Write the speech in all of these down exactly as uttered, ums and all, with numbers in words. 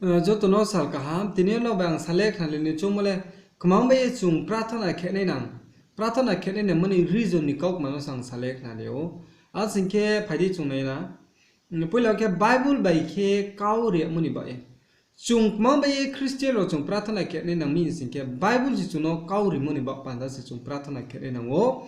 Joto no sal kaham, tini yo no bai ang sa le khnari ni choungmo le, kmang bai ye chung prathona khe nai nang, prathona khe nai nangmo ni reason ni kaukma no se ang sa le khnari ou. A sing khe phai di chung nai na. Poila khe Bible bai khe kau rimo ni baoh ye. Chung kmang bai ye Christian rao chung prathona khe nai nang mi sing khe Bible se chung no kau rimo ni baoh panda se chung prathona khe nai nang ou.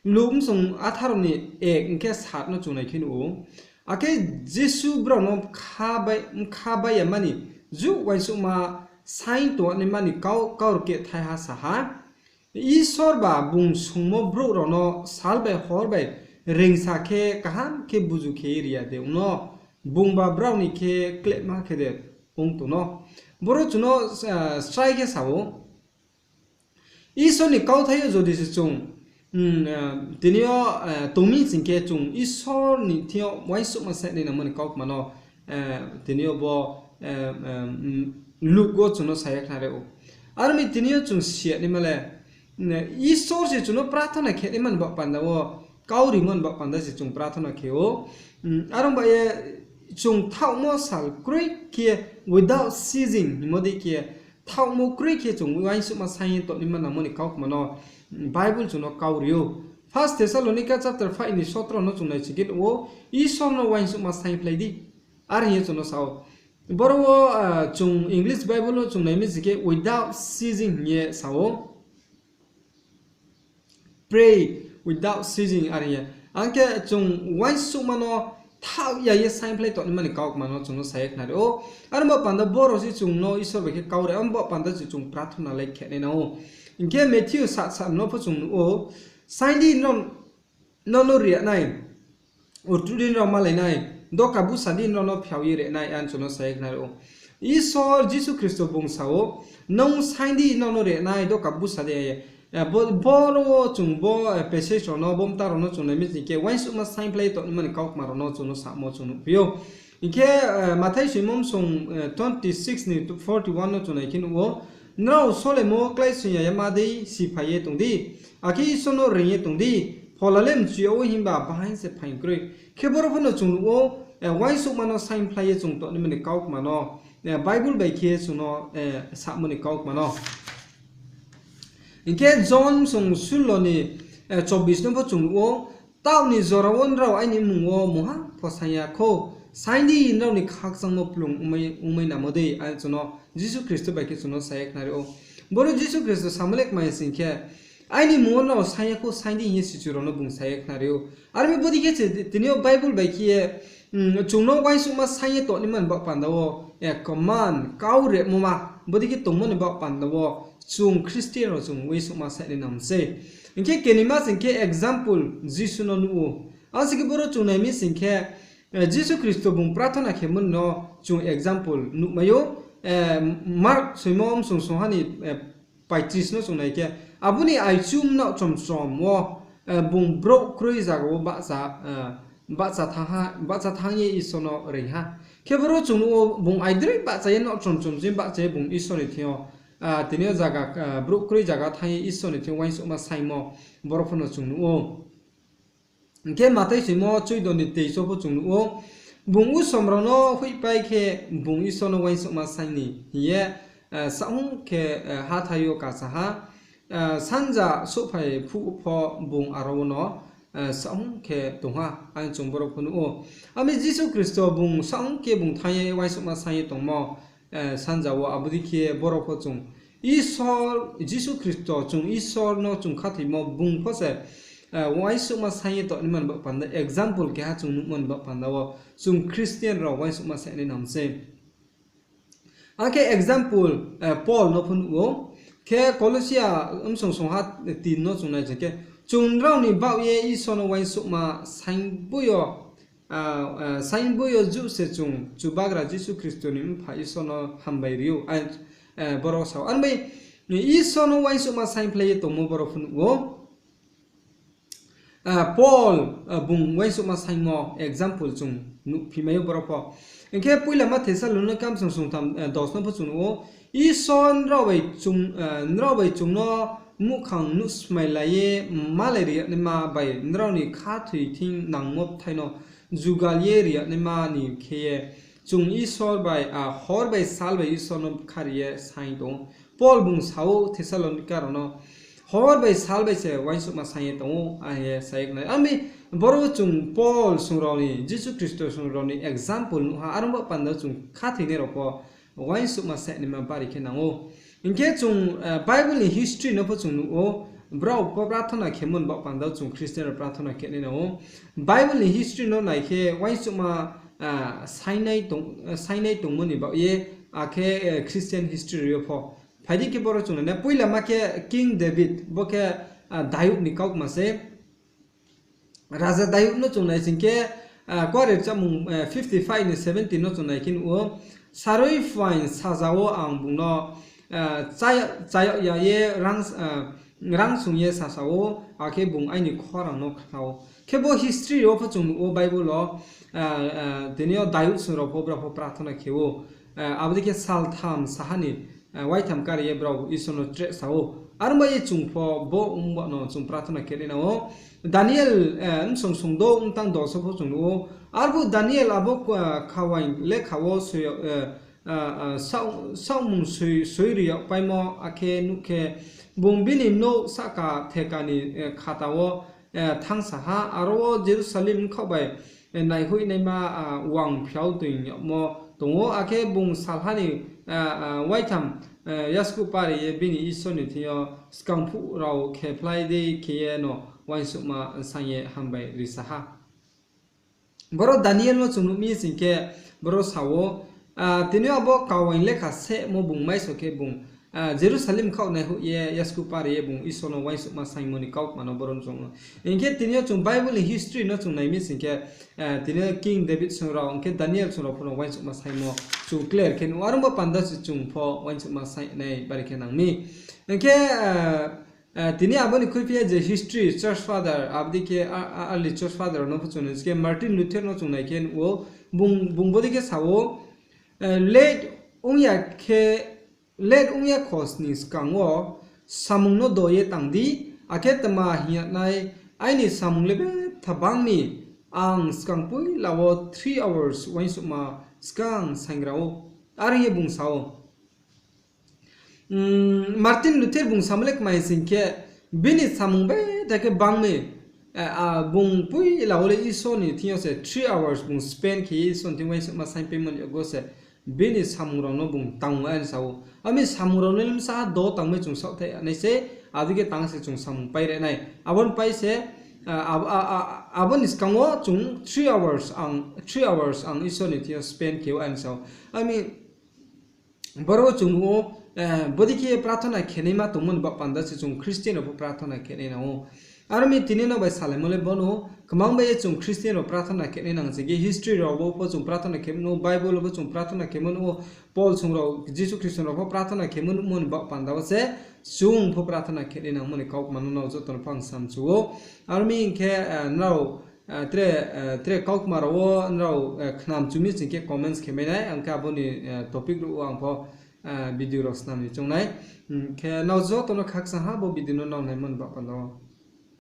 Luk bsung atharo ni ek hing khe sat no chung nai khe nuh ou. Akhe Jisu brao no bkha bai, bkha bai ya mani, juh uaingsouhma saing tongnaima ni kau, kaurkeh thaiha sa ha. Isor ba bung songmo brouh rao no sal bai hor bai reingsa khe kaham khe buzu khe ri ya de ong no, bung ba brao ni khe klehma khe de ong tong no. Boro chung no, eh, srai khe sa ou. Isor ni kauthai yo jodi se chung, mm, eh, tini yo, eh, tong mi sing khe chung Isor ni thing yo uaingsouhma saing nai nangmo ni kaukma no, eh, tini yo bo, eh, eh, mm, Luk wo chung no sa ya khnari ou. Aro mi tini yo chung si ya naima le, mm, Isor se chung no prathona khe naima ni baoh panda wo, kau rimo ni baoh panda se chung prathona khe ou. Mm, aro ba ye chung thaohmo sal kroi khe without ceasing hingmo dei khe, thaohmo kroi khe chung uaingsouhma saing ye tongnaima nangmo ni kaukma no, mm, Bible chung no kau ri ou. First Thessalonica chapter five ni sotro no chung nai sing khe nuh ou, Isor no uaingsouhma saingphlai di. Are hing ye chung no sa ou. Boro wo, ah, chung English Bible wo chung nai mi sing khe without ceasing hing ye sa ou. Pray without ceasing are hing ye. Ang khe chung uaingsouhma no thaoh ya ye saingphlai tongnaima ni kaukma no chung no sa ye khnari ou. Aro baoh panda boro se chung no Isor bai khe kau ri, abo baoh panda se chung prathona le khe nai nang ou. Hing khe Matthew sat sat no pho chung nuh ou, saing di nrao no ri ya nai, urtuh di nrao malai nai, doka busa di nrao no phiao ye ri nai, ang chung no sa ye khnari ou. Isor Jisu Khristo bung sa ou, nung saing di nrao no ri ya nai, doka busa di, eh, bo, boro wo chung bo, eh, passage rao no, bo mta rao no chung nai mi sing khe, uaingsouhma saingphlai tongnaima ni kaukma rao no chung no samo chung nuhphi ou. Hing khe, eh, Mathai soimo bsung, eh, twenty six ni forty one no chung nai khe nuh ou, nrao solemo kláisoing ya ma dei siphai ye tong di, akhe Isor no reing ye tong di, phola le mchu yag ou himba bahaing se phaing kroi. Khe boro pho no chung nuh ou, eh, uaingsouhma no saingphlai ye chung tongnaima ni kaukma no, eh, Bible bai khe chung no, eh, samo ni kaukma no. Hing khe John bsung sullo ni, eh, chobbish no pho chung nuh ou, taoh ni jora wo nrao aini mmung wo mungha pho saing ya khou, saing di nrao ni khakchangmo kplung ongmai, ongmai namo dei, ang chung no Jisu Khristo bai khe chung no sa ye khnari ou. Boro Jisu Khristo samo le kmai sing khe, aini mmung wo nrao saing ya khou, saing di hing ye sichu rao no bung sa ye khnari ou. Aro mi bodei khe se tini yo Bible bai khe ye, mm, chung no uaingsouhma saing ye tongnaima ni baoh panda wo, eh, command, kau rimo ma, bodei khe tongmo ni baoh panda wo, chung Christian rao chung uaingsouhma saing nai nang sei. Hing khe kenima sing khe example Jisu no nuh ou. Ang sing khe boro chung nai mi sing khe, eh, Jisu Khristo bung prathona khemo no chung example nuhmai ou, eh, Mark soimo bsung songha ni, eh, paitris no chung nai khe, abo ni aichu mnaoh chom chom wo, eh, bung brouh kroi zaga wo bahcha, eh, bahcha thanng ha, bahcha thanng ye Isor no reing ha. Khe boro chung nuh ou bung aidroih bahcha ye mnaoh chom chom ching bahcha ye bung Isor ni thing yo, ah, tini yo zaga, ah, brouh kroi zaga thanng ye Isor ni thing yo uaingsouhma saingmo boro pho no chung nuh ou. Hing khe Mathai soimo chuido ni teis wo pho chung nuh ou, bung usom rao no hoihpai khe bung Isor no uaingsouhma saing ni hing ye, eh, saohhung khe, eh, hathái yo kasa ha, eh, sanja souhphai phuh pho bung aro wo no, eh, saohhung khe tong ha, ang chung boro pho nuh ou. Ami Jisu Khristo bung saohhung khe bung thanng ye uaingsouhma saing ye tongmo, eh, sanja wo abo dei khe boro pho chung Isor, Jisu Khristo chung Isor no chung khathoimo bung pho se, eh, uaingsouhma saing ye tongnaima ni baoh panda example keha chung nuhmo ni baoh panda wo chung Christian rao uaingsouhma saing nai nang sei. Akhe example, eh, Paul no pho nuh ou. Khe Kolosia bsung songha tin no chung nai sing khe, chung nrao ni baoh ye Isor no uaingsouhma saingboi yo, ah, ah, saingboi yo juh se chung Chubagra Jisu Khristo ni Mpha Isor no hambai ri ou, ah, eh, boro sa ou. Aro bai Isor no uaingsouhma saingphlai ye tongmo boro pho nuh ou. Ah, Paul, ah, bung uaingsouhma saingmo example chung nuhphimai ou boro pho. Hing khe poilama Thessalonika bsung songtham, eh, dos no pho chung nuh ou. Isor nrao bai chung, eh, nrao bai chung no muhkhang nuhsmailai ye malai ri yagnaima bai nrao ni khathoi thing nangmo bthai no jugal ye ri yagnaima ni khe ye chung Isor bai, a, hor bai sal bai Isor no bkha ri ye saing tong ou. Paul bung sa ou Thessalonika rao no, hor bai sal bai se uaingsouhma saing ye tong ou, a, ye sa ye khnai. Ami boro chung Paul song rao ni, Jisu Khristo song rao ni example nuh ha, are ong ba panda chung khathoinai rao pho uaingsouhma saingnaima bari khe nang ou. Hing khe chung, a, Bible ni history no pho chung nuh ou, brao pho prathona khemo ni baoh panda chung Christian rao prathona khe nai nang ou. Bible ni history no nai khe uaingsouhma, a, saingnai tong, saingnai tongmo ni baoh ye, akhe, e, Christian history yo pho. Phai di khe boro chung nai na, poila ma khe King David, bo khe, a, Dayud ni kaukma se. Raja Dayud no chung nai sing khe, a, Kuarenouh rchamung, e, fifty five ni seventeen no chung nai khe nuh ou, sarui phuaing saja wo ang bung no, a, chaya, chaya ya ye rang, a, rang sung ye sasa ou, akhe bung aini khorang no khna ou. Khe bo history yo pho chung nuh ou Bible wo, a, a, tini yo Dayud song rao pho brao pho prathona khe ou. A, abo dei khe saltham saha ni, a, waitham kari ye brao Isor no tre sa ou. Are ong ba ye chung pho bo ong ba no chung prathona khe nai nang ou. Daniel, a, bsong song do mtang dos wo pho chung nuh ou. Arphuh Daniel abo, a, khawaing lekha wo soi, a, a, a, saoh-, saohmung soi, soi ri yagpaimo akhe nuh khe, bung bini nouh sahka theka ni, e, khata wo, e, thanngsa ha, aro wo Jerusalem bkhaoh bai, e, naihoihnaima, a, wang phiao toing yagmo tong ou, akhe bung salha ni, a, a, waitham, e, yaskuh pari ye bini Isor ni thing yo skangphuh rao khephlai dei khe ye no uaingsouhma saing ye hambai risa ha. Boro Daniel no chung nuh mi sing khe, boro sa ou, a, tini yo abo khawaing lekha sehmo bung maiso khe bung, a, Jerusalem bkhaoh naihoih ye yaskuh pari ye bung Isor no uaingsouhma saingmo ni kaukma no boro chung nuh ou. Hing khe tini yo chung Bible ni history no chung nai mi sing khe, a, tini yo King David song rao, hing khe Daniel song rao pho no uaingsouhma saingmo chung clear khe nuh ou. Are ong ba panda se chung pho uaingsouhma saingnai bari khe nang mi. Hing khe, a, a, tini abo ni khuiphi ye je history, church father, abo dei khe, a, a, early church father rao no pho chung nai sing khe Martin Luther no chung nai khe nuh ou, bung, bung bodei khe sa ou, e, late ong ya khe, late ong ya khosning skang wo samung no do ye tang di, akhe tma hing ya nai, aini samung le betha bang mi, ang skang poila wo three hours uaingsouhma skang saingra ou, are ye bung sa ou. Mm, Martin Luther bung samo le kma hing sing khe, bini samung betha khe bang mi, e, a, bung poila wo le Isor ni thing yo se three hours bung spend khe ye Isor ni thing uaingsouhma saingpaimo ni yakgo se, bini samung rao no bung tang ou are sa ou. Ami samung rao no le bsa do tangmai chung saohthaih nai se, abo dei khe tang se chung samung pai ri nai. Abo ni pai se, a, abo, a, a, abo ni skang wo chung three hours ang, three hours ang Isor ni thing yo spend khe ou are sa ou. Ami boro chung nuh ou, e, bodei khe prathona khenaima tongmo ni baoh panda se chung Christian rao pho prathona khenai nang ou. Aro mi tini no bai salaimo le bo no, kmang bai ye chung Christian rao prathona khenai nang sing khe history rao wo pho chung prathona khemo nuh ou, Bible wo pho chung prathona khemo nuh ou, Paul song rao, Jisu Khristo rao pho prathona khemo nuhmo ni baoh panda wo se chung pho prathona khenai nangmo ni kaukma no nrao joto no pho ang samchu ou. Aro mi hing khe, e, nrao, e, tre, e, tre kaukma rao wo nrao, e, khnamchu mi sing khe comments khe mai nai, ang khe abo ni, e, topic ruh wo ang pho, e, video rao snam ni choung nai. Hing khe nrao joto no khakchang ha bo video no nrao naimo ni baoh panda wo.